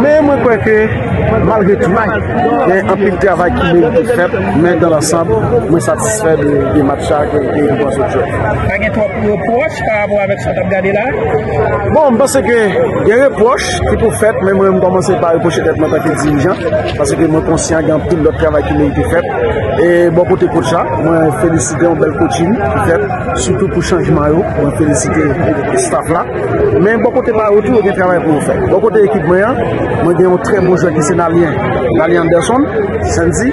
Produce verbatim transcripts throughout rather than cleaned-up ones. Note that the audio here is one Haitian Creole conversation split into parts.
Men mwen kwè ke malgre tou, gen anpil travay ki merite fèt, men dans l'ensemble, mwen satisfè de, de match sa ke, ke nou pran sot jwe. Pa gen twòp repwòch pa rapò avèk sa w t ap gade la? Bon, m panse ke gen repwòch ki pou fèt, men mwen, m kòmanse pa repwoche tèt mwen antanke dirijan, paske mwen konsyan gen anpil lòt travay ki merite fèt. E bò kote kotch la, mwen felisite yon bèl coaching ki fèt, sitou pou chanjman yo, mwen felisite staff la. Men bò kote pa yo tou, yo gen travay pou yo fè. Bò kote ekip mwen an, mwen gen yon trè bon jwè ki se Nalien, Nalien Anderson, Sandy.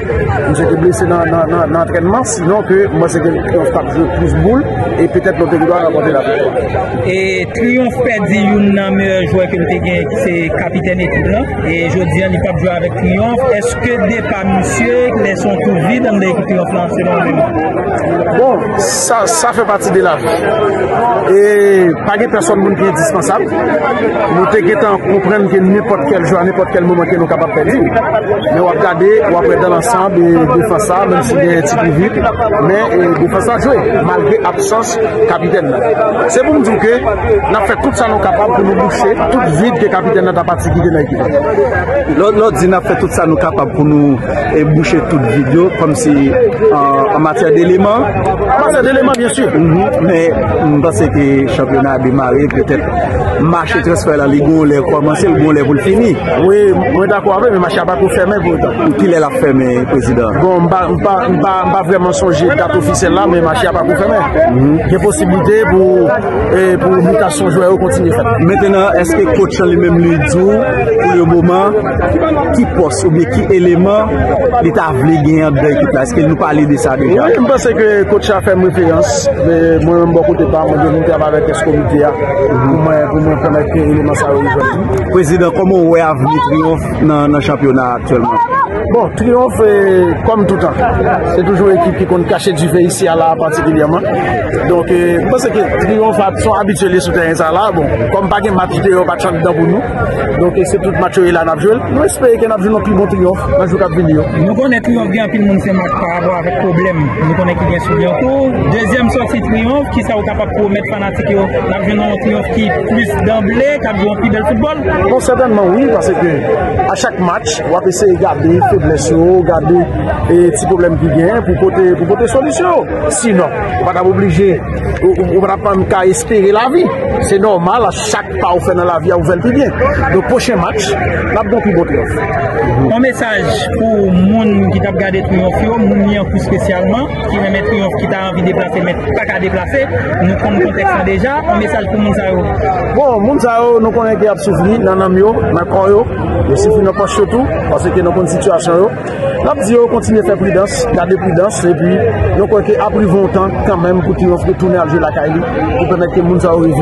Misye te blese nan, nan, nan, nan antrènman, sinon ke mwen se ke Triyonf t ap jwe plis boul e petèt nou te dwa ranpòte laviktwa. E Triyonf pèdi youn nan meyè jwè ke l te gen, ki se kapitèn ekip lan. E jodi a, li p ap jwe avèk Triyonf. Èske depa misye lèse yon twou vid anndan ekip Triyonf lan, selon ou menm? Bon, sa, sa fè pati de lavi. E pa gen pèsonn moun ki endispansab. Nou te gentan konprann ke nenpòt kèl jou, a nenpòt kèl moman ke nou kapab pèdi. Men w ap gade, w ap wè dans l'ensemble, e defans la, menm si gen ti pi vit, men, e, defans la jwe, malgre absans kapitèn nan. Se pou m di w ke n ap fè tout sa nou kapab pou nou bouche tout vid ke kapitèn nan ta pati kite nan ekip la. Lè, lè w di n ap fè tout sa nou kapab pou nou, e, bouche tout vid yo, kòmsi, an, an matyè de eleman. An matyè de eleman, byen si. Mhm. Men, m panse ke chanpyona a demare, petèt mache transfè la, li gon lè kòmanse, li gon lè pou l fini. Wi, mwen dakò avè w, men mache a pako fèmen pou otan. Kilè l ap fèmen, prezidan? Bon, m pa, m pa, m pa, m pa vrèman sonje dat ofisyèl la, men mache a pako fèmen. Mhm. Gen posiblite pou, e, pou mitasyon jwè yo kontinye fèt. Mentenan, èske kotch lan li menm li di w, pou le moman, ki pòs oubyen ki eleman li ta vle genyen anndan ekip la? Èske nou pale de sa deja? Wi, m panse ke kotch la fè m referans. Men mwen menm bò kote pa mwen, mwen deja travay avèk rès komite a pou mwen, pou mwen pèmèt ke eleman sa yo rijwenn. Prezidan, kòman w wè avni Triyonf nan, nan chanpyona a aktyèlman? Bon, Triyonf, e, kòm toutan, se toujou yon ekip ki konn kache dife isi a la patikilyèman. Donk, e, m panse ke Triyonf a, se yon abitye li sou teren sa la. Bon, kòm pa gen match deyò, pa t anndan pou nou. Donk, e, se tout match yo e la n ap jwe l. Nou espere ke n ap jwenn yon pi bon Triyonf nan jou k ap vini yo. Nou konnen Triyonf gen anpil moun Senmak pa rapò avèk pwoblèm nou konnen ki gen sou Byankou. Dezyèm sòti Triyonf, kisa ou kapab pwomèt fanatik yo? N ap jwenn yon Triyonf ki plis danble, k ap jwe yon pi bèl foutbòl? Bon, sètènman wi, paske a chak match, w ap eseye gade feblès yo, gade, e, ti pwoblèm ki gen pou pote, pou pote solisyon yo. Sinon, ou pa t ap oblije, ou, ou, ou pa t ap ka espere lavi. Se nòmal, a chak pa ou fè nan lavi a, ou fè l pi byen. Donk, pwochen match, n ap gen yon pi bon Triyonf. Yon mesaj pou moun ki t ap gade Triyonf yo, moun Byankou espesyalman, ki renmen Triyonf, ki ta anvi deplase, men pa ka deplase. Nou konn kontèks la deja. Yon mesaj pou moun sa yo. Bon, moun sa yo, nou konnen ke y ap soufri nan nanm yo, nan kò yo. Yo soufri nan pòch yo tou, paske nou konn sitiyasyon yo. N ap di yo kontinye fè pridans, gade pridans, epi nou kwè ke ap rive yon tan kanmenm pou Triyonf retounen al jwe lakay li, pou pèmèt ke moun sa yo revini.